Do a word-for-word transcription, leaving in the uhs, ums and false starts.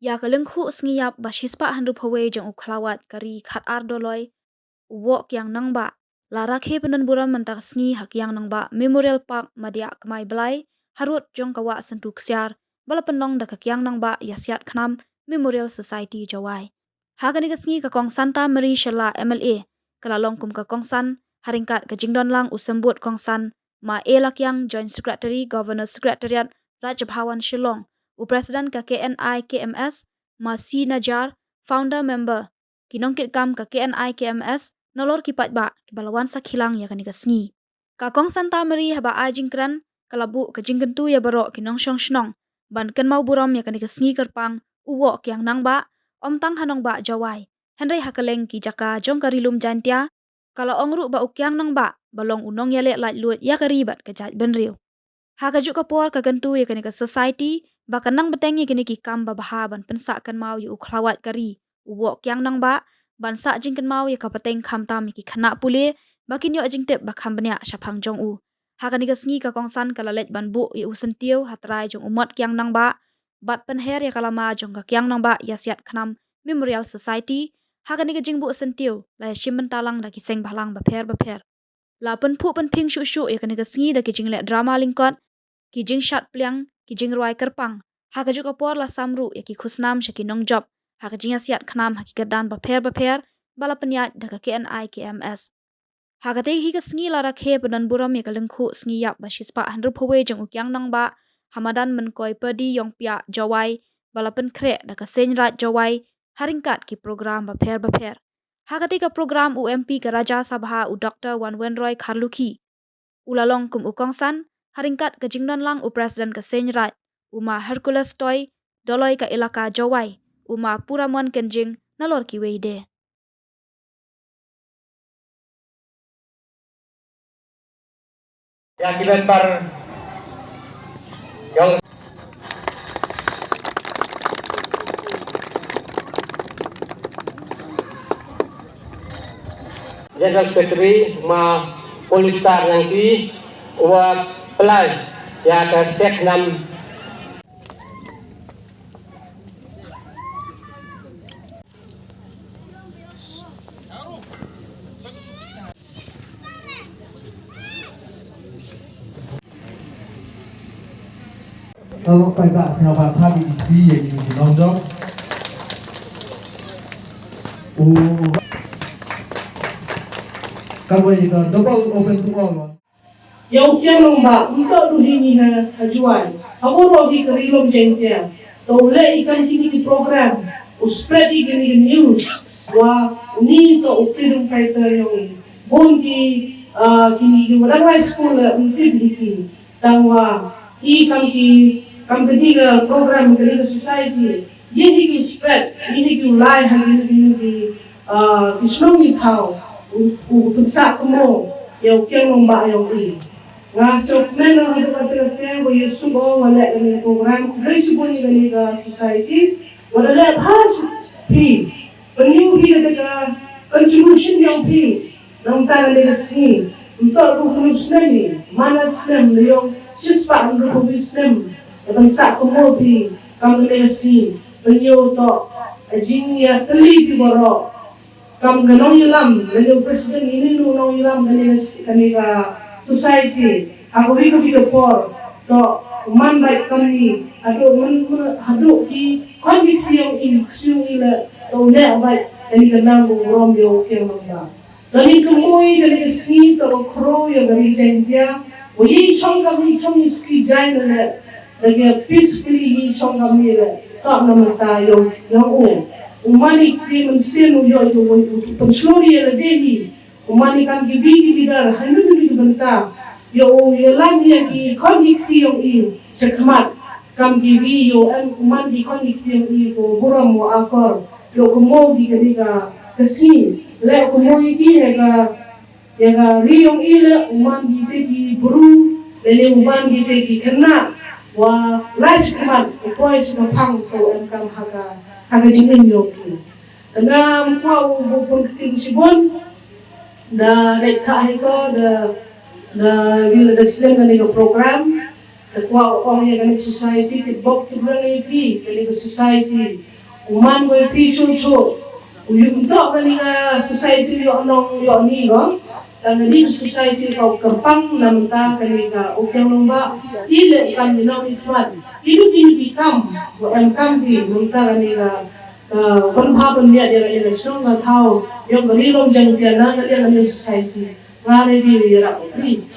Ïa ka lyngkhuh sngi ïap ba shispah hynriewphew wei jong u khlawait ka ri khatar Doloi, u Woh Kiang Nangbah, la rakhe pyndonburom mynta ka sngi ha Kiang Nangbah Memorial Park, Madiah Kmai Blai, harud jong ka wah Syntu Ksiar, ba la pynlong da ka Kiang Nangbah Ïasiat Khnam Memorial Society, Jowai. Ha kane ka sngi ka Kong Santa Marie Shylla, M L A, ka la long kum ka kongsan, ha ryngkat ka jingdonlang u Symbud Kongsan, Ma A Lakiang, Joint Secretary, Governor Secretariat, Raj Bhavan, Shillong, u President ka K N I K M S, Ma C Najar, Founder Member, ki nongkitkam ka K N I K M S, nalor ki paidbah kiba la wan sakhi lang ïa kane ka sngi. Ka Kong Santa Marie haba ai jingkren, ka la buh ka jingkyntu ïa baroh ki nongshong shnong ban kynmaw burom ïa kane ka sngi kyrpang u Woh Kiang Nangbah, ym tang ha nongbah Jowai, hynrei ha kylleng ki jaka jong ka Ri Lum Jaiñtia. Ka la ong ruh ba u Kiang Nangbah ba long u nongïaleh laitluid ïa ka ri bad ka jaitbynriew. Ha kajuh ka por ka kyntu ïa kane ka society ba kan nang bteng ïa kine ki kam babha ban pynsah kynmaw ïa u khlawait ka ri, u Woh Kiang Nangbah, ban sah jingkynmaw ïa ka pateng khamtam ïa ki khynnah pule ba kin ïoh jingtip ba kham bniah shaphang jong u. Ha kane ka sngi ka kongsan ka la leit ban buh ïa u syntiew ha trai jong u mot Kiang Nangbah bad pynher ïa ka lama jong ka Kiang Nangbah Ïasiat Khnam Memorial Society. Ha kane ka jingbuh syntiew la ïashim bynta lang da ki seng bhalang bapher bapher. La pynphuh pynphieng shuh shuh ïa kane ka sngi da ki jingleh drama lyngkot, ki jingshad pliang, ki jingrwai kyrpang. Ha kajuh ka por la sam ruh ïa ki khusnam sha ki nongjop ha ka jingïasiat khnam ha ki kyrdan bapher bapher ba la pynïaid da ka K N I K M S. Ha katei hi ka sngi la rakhe pyndonburom ïa ka lyngkhuh sngi ïap ba shispah hynriewphew wei jong u Kiang Nangbah ha madan Mynkoi Pyrdi Ïongpiah, Jowai, ba la pynkhreh da ka Seiñ Raij Jowai ha ryngkat ki program bapher bapher. Ha katei ka program u M P ka Rajya Sabha u Doktor Wanwenroy Kharlukhi u la long kum u kongsan, ha ryngkat ka jingdonlang u President ka Seiñ Raij, u Ma Hercules Toi, Doloi ka Elaka Jowai, u Ma Puramon Kynjing, nalor kiwei de. Ïa ki member jong General Secretary, Ma Polistar Nangki, wa pynlait ïa ka sek nam. Tang paidbah sngewbha tha ïa ki, ïa ki nongjop. U, kawei ka double open to all. Ïa u Kiang Nangbah, um toh duh hi ngi ha, ha Jowai, ha baroh hi ka Ri Lum Jaiñtia. To u leh ïa kam kine ki program, u spread ïa kine ki news, wa uni toh u freedom fighter jong ngi. Bun ki, ah, kine ki wa dang lai skul leh ym tip hi ki. Tang wa i kam ki, kam kine ki program, kine ki society, ïa hi ki spread, ïa hi ki lai ha kine ki, ah, ki shnong ki thaw, u, u pynsah kynmaw ïa u Kiang Nangbah jong i. Nga sngewkmen haduh katta katta wa ïa sngewbha wa leh kane ka program, khublei shibun ïa kane ka society wa da leh bha phi. Pynïoh phi kata ka contribution jong phi. Nangta kane ka sngi, ym toh ruh hynñiew snem hi, man la snem, la ïoh shispah hynriewphew snem. Ïa pynsah kynmaw phi kam kane ka sngi. Pynïoh toh ka jingïatylli phi baroh. Kam ka nongïalam, lane u president, ine u nongïalam kane ka, kane ka society. Ha kawei kawei ka por, to man bad kane, haduh man, man, haduh ki khon ki kti jong i, kti jong i leh, to leh bad kane ka nam u burom ïa u Kiang Nangbah. Kane ka mut kane ka sngi to ka khraw ïa kane ka Jaiñtia. Wa i chong ka mi chong i suki jai na le. Da ka peacefully i chong ka mi le. Ka na mynta ïa u, ïa u. U man i kti mynsiem u ïoh ïa u, u pynshlur ïa lade hi. U man i kam ki bi ki bi dar ha nu nu ki bynta. Ïa u ïalam ïa ki khon ki kti jong i. Shakhmat. Kam ki ri ïoh em u man ki khon ki kti jong i ko burom wa akor. Ïoh kynmaw ki kane ka, ka sngi. Leh kynmaw ïa ki ha ka, ïa ka ri jong i leh u man ki te ki bru. Lane u man ki te ki khynnah. Wa lai shakhmat u poi shaphang ko em kam ha ka, ha ka jingim jong ki. Te ngam kwah u bun ktien shibun. Da dei ka hi ko da, da wi la da slem kane ka program. Te kwah u ong ïa kane ka society, te bok te brang ïa phi kane ka society. U man ko ïa phi shuh shuh. U ïoh mynta kane ka society ïoh nong ïoh ni ko. Tang kane ka society ka u kyrpang na mynta kane ka u Kiang Nangbah. Ki leh kam ïa nong ïa khmat. Ki dei ki dei ki kam. Ko em kam ki mynta kane ka, ka pynbha pynmiat ïa kane ka shnong ka thaw. Ïoh ka ri Long Jaiñtia na kane ka society. Nga ready ïa rap u phi.